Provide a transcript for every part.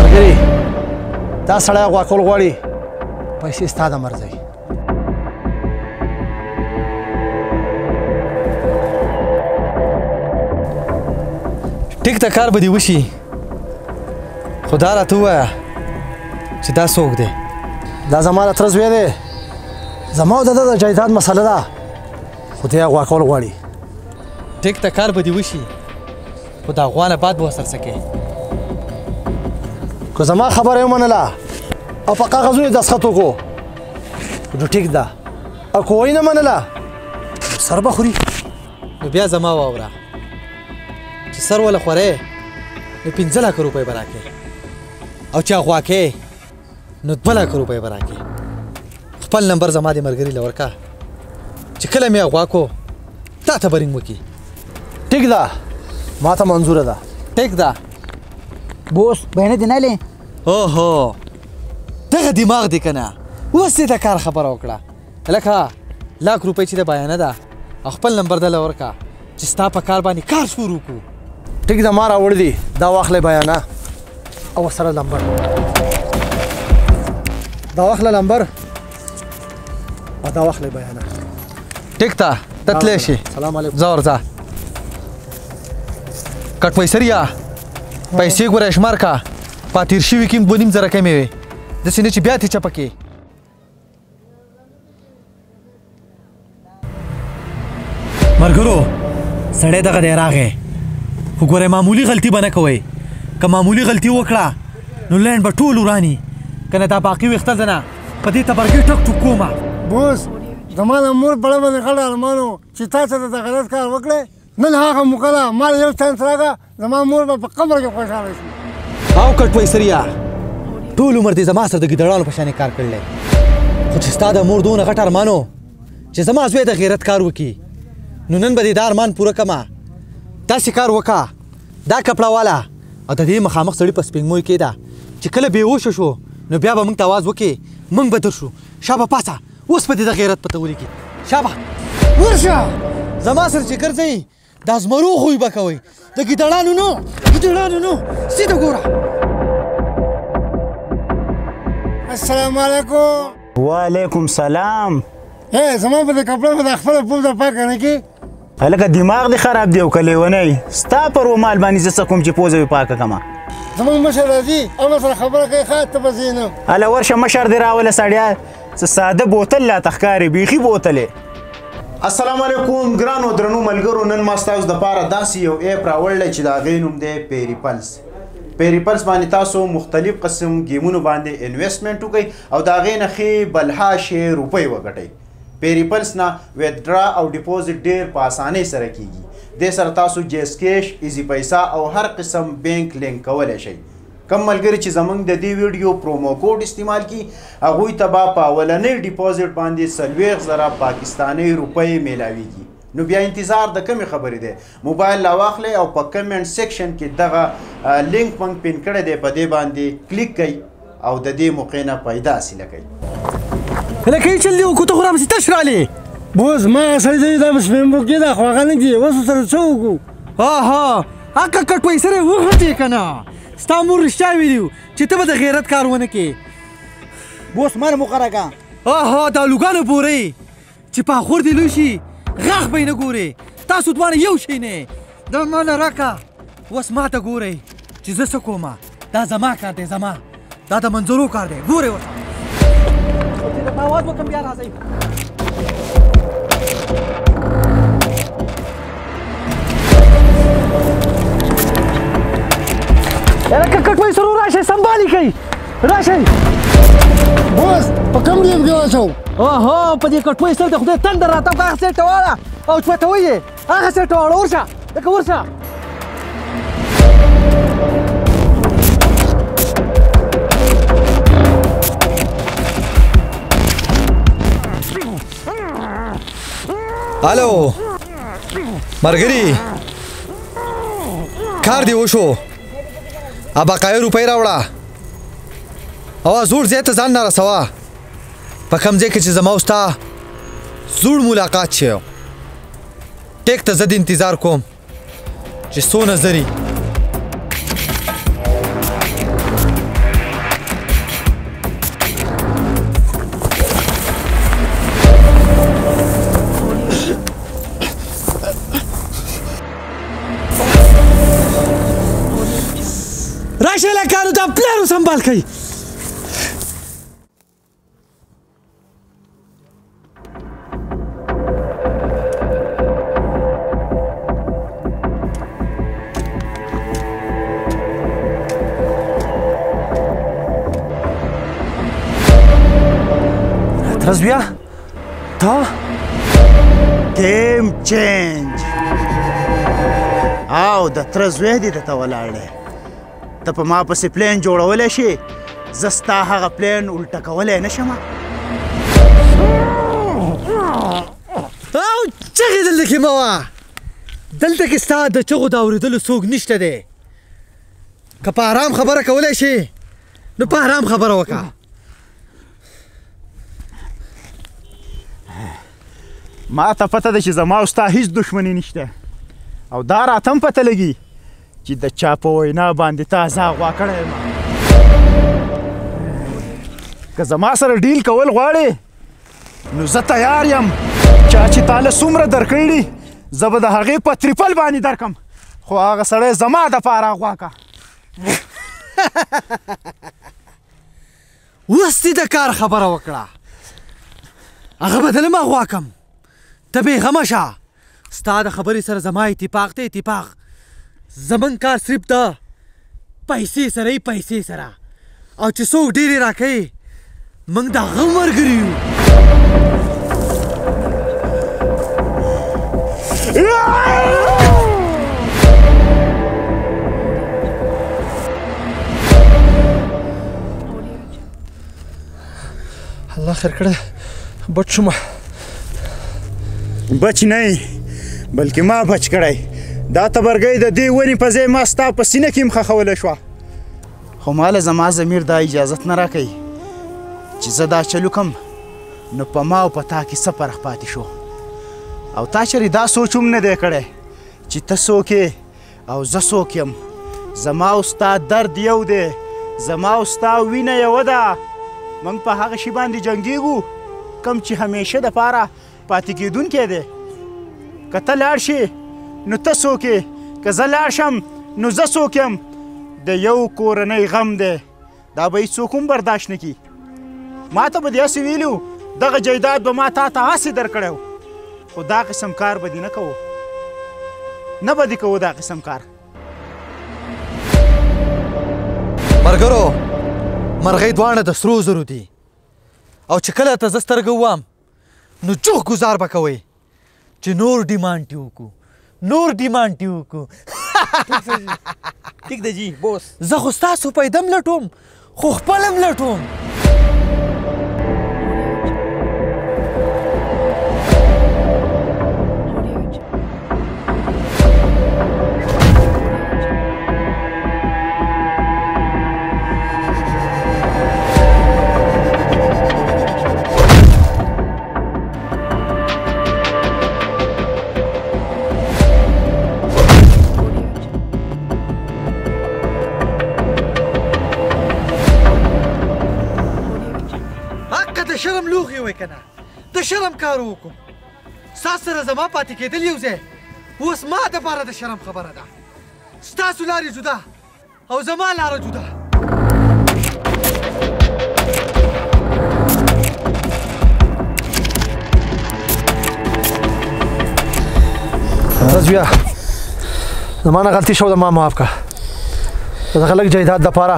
ملګري دا سړی غوا کول غواړي، پیسې ستا د مرضی. ټیک ته کار به دې وشي، خو دا راته ووایه چې دا څوک دی؟ دا زما د تره زوی دی، زما او د ده د جایداد مسله ده، خو دی غوا کول غواړي. ټیک ته کار به دې وشي، خو دا غوا نه بعد به ورسره څه کوې؟ که زما خبره یې ومنله او په کاغذونو یې دستخط وکړو نو ټیک ده، او که ویې نه منله سر به خوري. نو بیا زما واوره چې سر وله خورې نو 5 لکه روپۍ به راکړې، او چې غوا کوې نو 2 لکه روپۍ به راکړې. خپل نمبر زما د ملګري له ورکه چې کله مې غوا کو تا ته به رینګ وکړي. ټیک ده، ما ته منظوره ده. ټیک ده. بوس بیانه دې نه لې؟ اوهو دغه دماغ دی که نه، اوس دې د کار خبره وکړه. لکه لاک روپۍ چې د بیانه ده او خپل نمبر دله ورکه چې ستا په کار باندې کار شروع کړو. ټیک ده، ما راوړي دي، دا واخلې بیانه او ورسره لمبر. دا واخله لمبر او دا واخلې بیانه. ټیک ده، ته تللی شې. سلام علیکم. ځه ورځه. کټوۍ سریا پیسې ګوره شمار که، پاتیر شوي کې 2,500 کمې وې، داسې نه چې بیا ترې چپه کړې. ملګرو سړی دغه دی راغی، خو ګوره معمولي غلطي به نه کوئ. که معمولي غلطي وکړه نو لینډ به ټول وراني، که نه دا باقي ویښته ده نه په دې تبرګۍ ټک ټوک کومه. بوس زما د مور پړه باندې غټ ارمان و چې تا څه د غلط کار وکړې. نن هغه موقع ده، ما له یو چانس راکړه، زما مور به په قبر کې خوشحاله شي. او کټوۍ سریا ټول عمر دې زما سره د ګیدړانو په شان کار کړلی، خو چې ستا د مور دونه غټ ارمان و چې زما زوی د غیرت کار وکړي، نو نن به دې دا ارمان پوره کړمه. داسې کار وکړه، دا کپړه واله او د دې مخامخ سړي په سپېږمۍ کې ده چې کله بېهوښه شو نو بیا به موږ ته اواز وکړي، موږ به در شو. شابه پاڅه، اوس به دې د غیرت پته ولګي. شابه ورشه، زما سره چې ګرځئ دا زمرو خوی به کوئ، د ګیدړانو نو، ګیدړانو نو. سیده ګوره. السلام علیکم. وعلیکم سلام. زما په دې کپړه به د خپله پوزه پاکه نه کړې؟ هلکه دماغ دې خراب دی او که لیونی؟ ستا پر رومال باندې زه څه کوم چې پوزه مې پاکه کړمه؟ زموږ مشر راځي او ما سره خبره کوي، ښه ته به ځې نه. هله ورشه مشر دې راوله سړیه، څه ساده بوتل لا ته ښکاري، بیخي بوتل یې. السلام علیکم ګرانو درنو ملګرو، نن ما ستاسو دپاره داسې یو app راوړلی چې د هغې نوم دی پیریپلس. پیریپلس باندې تاسو مختلف قسم گیمونو باندې investment وکړئ او د هغې نه ښې بلها شی روپۍ وګټئ. پیریپلس نه withdraw او deposit ډېر په اسانۍ سره کیږي. دې سره تاسو جیز کیش، ایزي پیسه او هر قسم بانک لینک کولی شئ. کم ملګري چې زمونږ د دې ویډیو promo code استعمال کړي هغوی ته به په اولنۍ deposit باندې 40,000 پاکستانۍ روپۍ میلاویږي. نو بیا انتظار د کمې خبرې دی، موبایل لا واخلئ او په comment section کې دغه لینک موږ pin کړی دی، په دې باندې کلیک کړئ او د دې موقع نه پیدا حاصله کړئ. لکه یې چل دی وکړو، ته خو رامسې تش رالې. بوس ما سړی دی دا به سپین بوک دی، خو هغه نه دي، اوس ورسره څه وکړو؟ ها هکه کټوۍ سره وخټې که نه، ستا مور رښتیا ویلي وو چې ته به د غیرت کار ونه کړې. بوس ما له موقع راکړه. ها دا لوګانو بورۍ چې په خور دې لوی شي غاښ به یې نه ګورې، تاسو دواړه یو شی نه یې. دا ما له راکړه، اوس ما ته ګورئ چې زه څه کومه. دا زما کار دی، زما دا د منظرو کار دی. ګورئ ورته چې درته اواز وکړم بیا راځئ. لکه کټوۍ سره راشئ، سمبالي کړئ، راشئ. بوس په کوم جیب کې واچوم؟ اوهو په دې کټوۍ سره د خدای تنده راته وکړه، هغه سیټ ته واړه او چپتوي یې، هغه سیټ ته واړه. ورشه لکه ورشه. الو مرګري، کار دې وشو، بقایي روپۍ راوړه او زوړ ځای ته ځان نه رسوه، په کوم ځای کې چې زما او ستا زوړ ملاقات شوی. ټیک ته زه د انتظار کوم چې څونه زري. راشئ لکانو دا پلار وسنبال کړئ. ترزویا تا گیم چینج او د تره زوی دې درته ولاړ دی. ته په ما پسې پلان جوړولی شې، زه ستا هغه پلان الټه کولی نه شم. او چغې دلته کې مه وه، دلته کې ستا د چغو د اورېدلو څوک نشته دی. که په آرام خبره کولی شې نو په آرام خبره وکړه. ما ته پته ده چې زما او ستا هیڅ دښمني نشته، او دا راته هم پته لګي چې د چا په وینا باندې تا زه اغوا کړی یم. که زما سره ډیل کول غواړې نو زه تیار یم. چا چې تا له څومره درکړي زه به د هغې په تریپل باندې درکم، خو هغه سړی زما دپاره اغوا که. اوس دې د کار خبره وکړه، هغه به دلم اغوا کم. ته بېغمه شه، ستا د خبرې سره زما اتفاق دی. اتفاق زمونږ کار صرف د پیسې سره یي، پیسې سره، او چې څوک ډېرې راکوي موږ د هغه ملګري یو. الله خیر کړه، بچ شوم. بچ نه بلکې ما بچ کړی. دا تبرګۍ د دې ونې په ځای ما ستا په سینه کې هم ښخولی شوه، خو ما له زما ضمیر دا اجازت نه راکوي چې زه دا چل وکړم. نو په ما او په تا کې څه فرق پاتې شو؟ او تا چېرې دا سوچ هم نه دی کړی چې ته څوک یې او زه څوک یم. زما او ستا درد یو دی، زما او ستا وینه یوه ده. موږ په هغه شي باندې جنګېږو کوم چې همیشه دپاره پاتې کېدونکی دی. که ته لاړ شې نو ته څوک یې، که زه لاړ شم نو زه څوک یم. د یو کورنۍ غم دی، دا به هیڅوک هم برداشت نه کړي. ما ته به دې هسې ویلي و دغه جایداد به ما تا ته هسې درکړی و، خو دا قسم کار به دې نه کوو، نه به دې کوو دا قسم کار. ملګرو، مرغۍ دواړه د سرو زرو دي، او چې کله ته زه سترګه ووام نو جوخ ګزار به کوئ چې نور ډیمانډ یې وکړو، نور ډیمانډ یې وکړو. ټیک دی جی بوس. زه خو ستاسو پیدا هم لټوم، خو خپل هم لټوم. شرم لوښی وی که نه د شرم کار وکړم. ستا سره زما پاتې کېدل یو ځای اوس ما دپاره د شرم خبره ده. ستاسو لارې جدا او زما لاره جدا. رضویه زما نه غلطي شوه ده، ما معاف کړه. د دغه لږ جایداد دپاره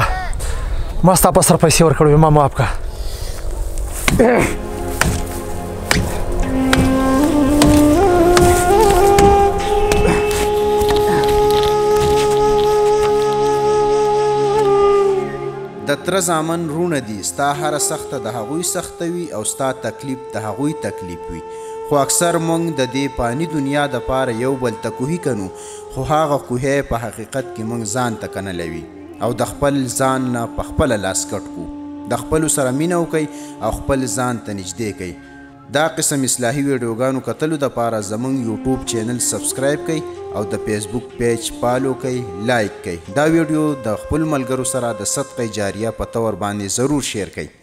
ما ستا په سر پیسې ورکړې، ما معاف کړه. د تره زامن وروڼه دي، ستا هره سخته د هغوی سخته وي او ستا تکلیف د هغوی تکلیف وي. خو اکثر موږ د دې پانی دنیا دپاره یو بل ته کوهي کنو، خو هغه کوهی په حقیقت کې موږ ځان ته کنلوي او د خپل ځان نه په خپله لاس کټ کو. د خپلو سره مینه وکئ او خپل ځان ته نږدې کئ. دا قسم اصلاحي ویډیوګانو کتلو دپاره زمونږ یوټیوب چینل سبسکرایب کړئ او د فیسبوک پیج فالو کړئ، لایک کړئ. دا ویډیو د خپل ملګرو سره د صدقه جاریه په تور باندې ضرور شیر کړئ.